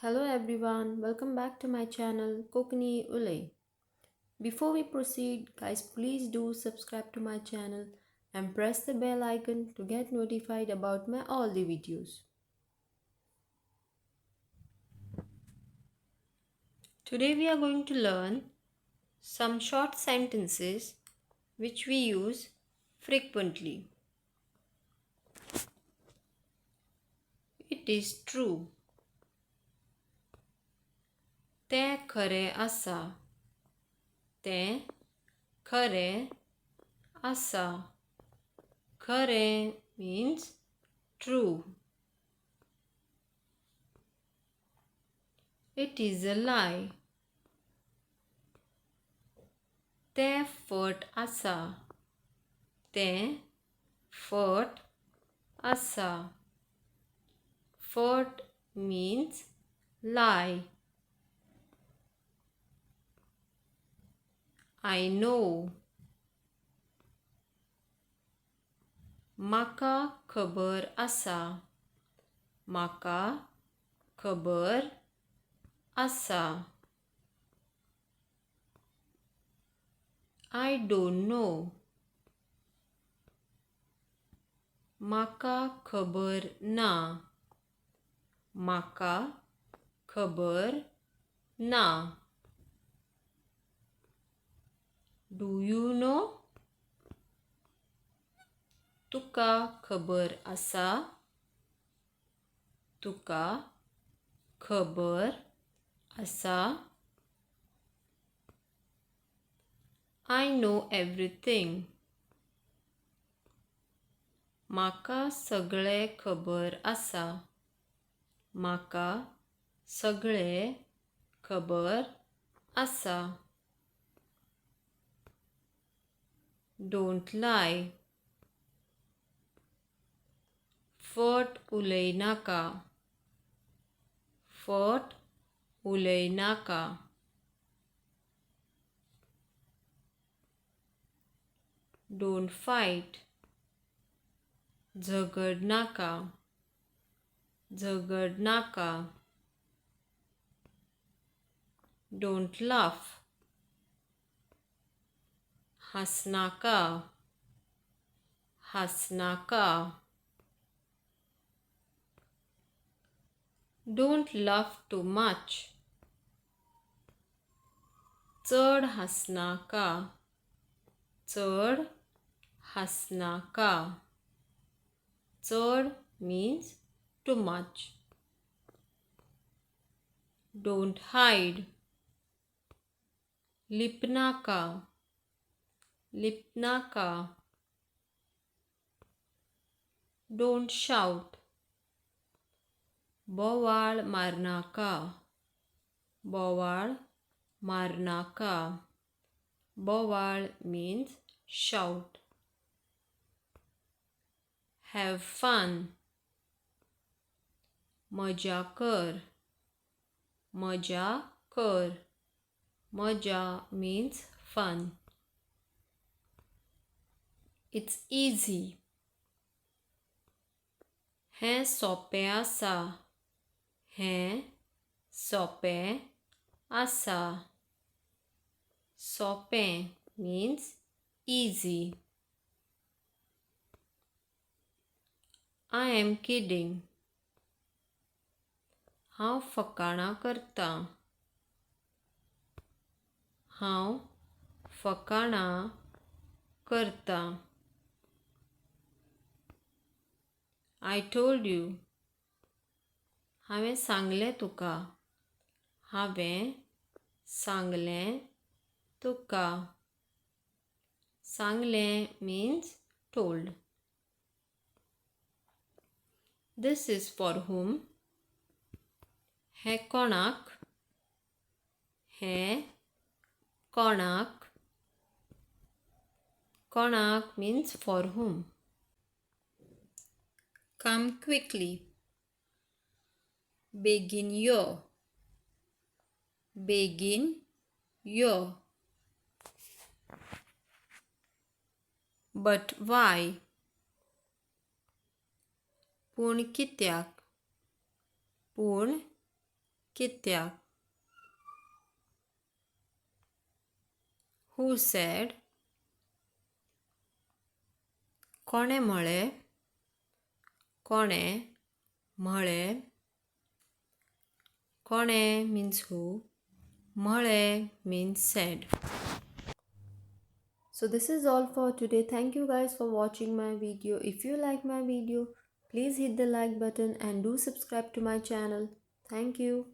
Hello everyone, welcome back to my channel Konkani Ulay. Before we proceed, guys, please do subscribe to my channel and press the bell icon to get notified about my all the videos. Today we are going to learn some short sentences which we use frequently. It is true. तें खरें आसा. तें खरें आसा. खरें means true. It is a lie. तें फट आसा. तें फट आसा. फट means lie. I know. म्हाका खबर आसा. म्हाका खबर आसा. I don't know. म्हाका खबर ना. म्हाका खबर ना. Do you know? तुका खबर आसा? तुका खबर आसा? I know everything. म्हाका सगळें खबर आसा. म्हाका सगळें खबर आसा. Don't lie. फट उलयनाका. फट उलयनाका. Don't fight. झगडनाका. झगडनाका. Don't laugh. हांसनाका. हांसनाका. Don't laugh too much. चड हांसनाका. चड हांसनाका. चड means too much. Don't hide. लिपनाका. लिपनाका. Don't shout. बोवाळ मारनाका. बोवाळ मारनाका. बोवाळ means shout. Have fun. मजा कर. मजा कर. मजा means fun. It's easy. हें सोंपें आसा. हें सोंपें आसा. सोंपें means easy. I am kidding. हांव फकाणां करतां. हांव फकाणां करतां. I told you. हांवें सांगलें तुका. हांवें सांगलें तुका. सांगलें means told. This is for whom? हें कोणाक? हें कोणाक? कोणाक means for whom. Come quickly. बेगीन यो. बेगीन यो. But why? पूण कित्याक? पूण कित्याक? Who said? कोणें म्हळें? कोणें म्हळें? कोणें means who, म्हळें means said. So this is all for today. Thank you guys for watching my video. If you like my video, please hit the like button and do subscribe to my channel. Thank you.